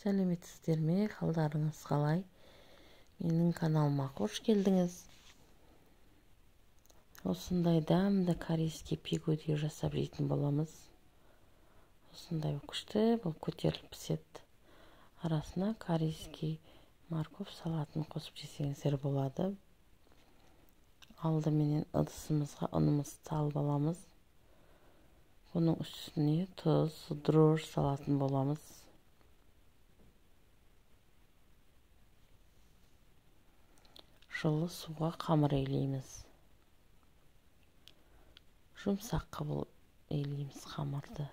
Сәлеметсіздер ме, қалдарыңыз қалай? Менің каналыма қош келдіңіз. Осындай дәмді корейский пигоди жасап жейтін боламыз. Осындай күшті болып көтеріліп піседі. Арасына корейский морковь салатын қосып жесеңіздер болады. Алдыменен ыдысымызға ұнымызды салып аламыз. Бұның үстіне тұз, дрожж салатын боламыз. Жылы суға қамыр илейміз. Жұмсақ қылып илейміз қамырды.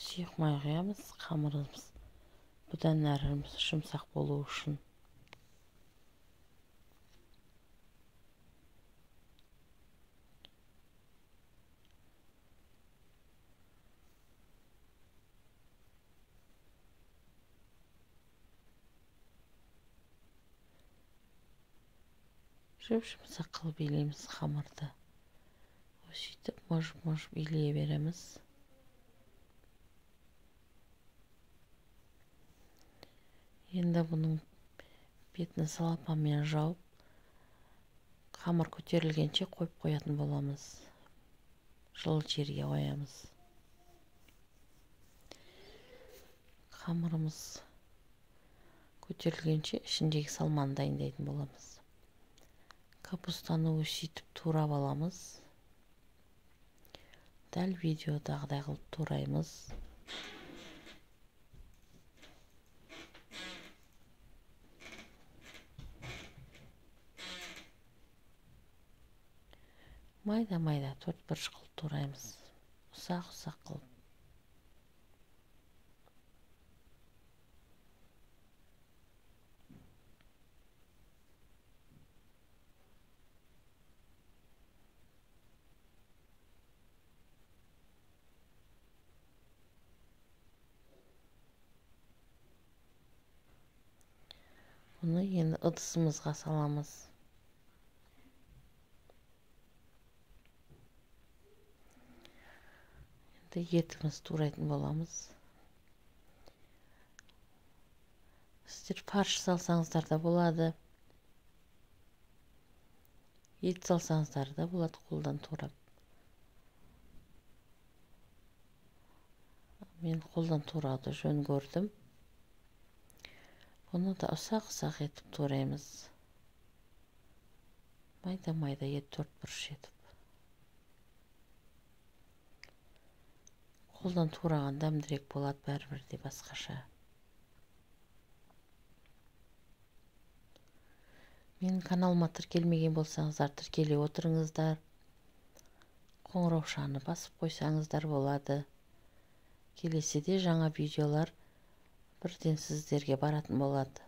Сұйық май құямыз, қамырымыз бұдан әрі жұмсақ болу үшін. Жұп-жұмсақ қылып илейміз қамырды. Сөйтіп мыжып-мыжып илей береміз. Енді бұның бетін салапанмен жауып, қамыр көтерілгенше қойып қоятын боламыз. Жылы жерге қоямыз. Қамырымыз көтерілгенше ішіндегі салманы дайындайтын боламыз. Капустаны сөйтіп турап аламыз. Дәл видеодағыдай қылып тураймыз. Майда-майда төрт бұрыш қылып тураймыз. Ұсақ-ұсақ қылып. Бұны енді ыдысымызға саламыз. Енді етімізді турайтын боламыз. Сіздер фарш салсаңыздар да болады. Ет салсаңыздар да болады қолдан турап. Мен қолдан турауды жөн көрдім. Бұны да ұсақ-ұсақ етіп тураймыз. Майда-майда ет төрт бұрыш етіп. Қолдан тураған дәмдірек болады бәрібір де басқаша. Менің каналыма тіркелмеген болсаңыздар, тіркеле отырыңыздар. Қоңыраушаны басып қойсаңыздар болады. Келесіде жаңа видеолар бірден сіздерге баратын болады.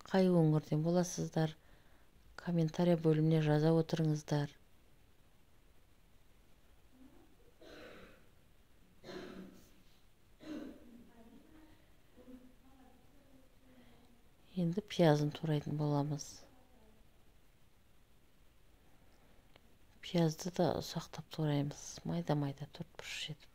Қай өңірден боласыздар? Комментария бөліміне жаза отырыңыздар. Енді пиязын турайтын боламыз. Пиязды да ұсақтап тураймыз. Майда-майда төрт бұрыш етіп.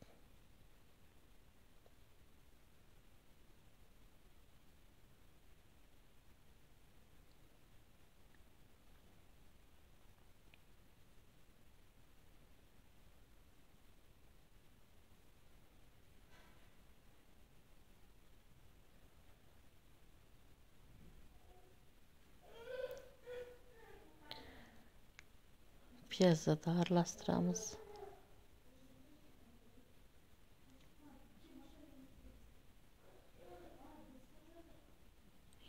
Пиязды да араластырамыз.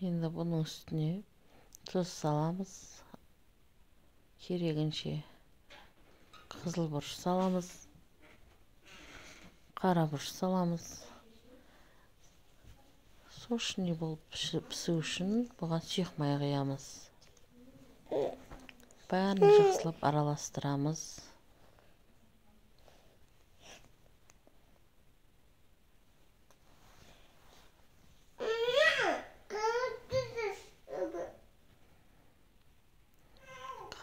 Енді бұның үстіне тұз саламыз. Керегінше қызыл бұрыш саламыз. Қара бұрыш саламыз. Сочный болып пісу үшін бұған сұйық май құямыз. Бәрін жақсылап араластырамыз.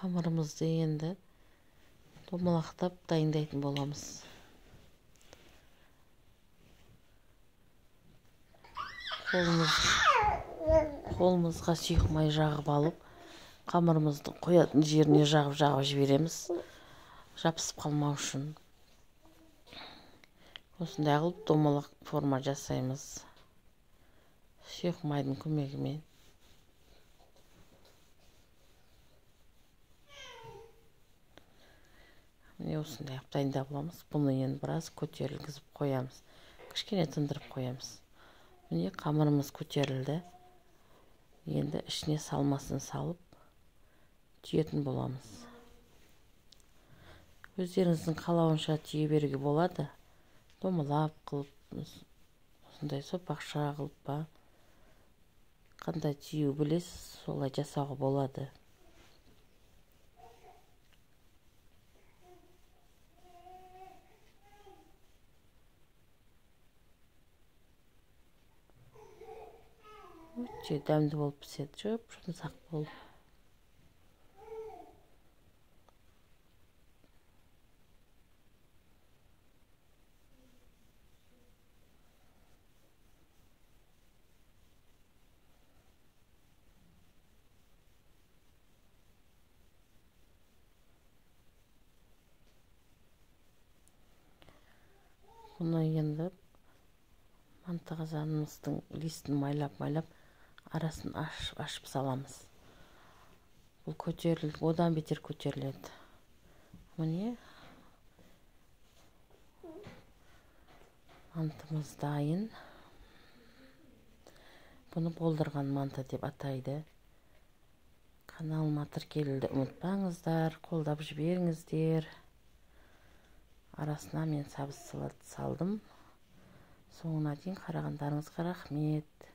Қамырымызды енді домалақтап дайындайтын боламыз. Қолымызға сұйық май жағып алып, қамырымызды қоятын жеріне жағып жібереміз, жабысып қалмау үшін. Осындай қылып домалақ форма жасаймыз сұйық майдың көмегімен. Міне осындай қылып дайындап аламыз. Бұны енді біраз көтерілгізіп қоямыз, кішкене тындырып қоямыз. Міне қамырымыз көтерілді. Енді ішіне салмасын салып түйетін боламыз. Өздеріңіздің қалауынша түйе беруге болады. Домалап қылып, осындай сопақша қылып па, қандай түю білесіз, солай жасауға болады. Өте дәмді болып піседі, жұп-жұмсақ болып. Бұны енді манты қазанымыздың листін майлап-майлап арасын ашып саламыз. Бұл көтеріліп, одан бетер көтеріледі. Міне мантымыз дайын. Бұны болдырған манты деп атайды. Каналыма тіркелуді ұмытпаңыздар, қолдап жіберіңіздер. Арасына мен сабыз салат салдым. Соңына дейін қарағандарыңызға рахмет.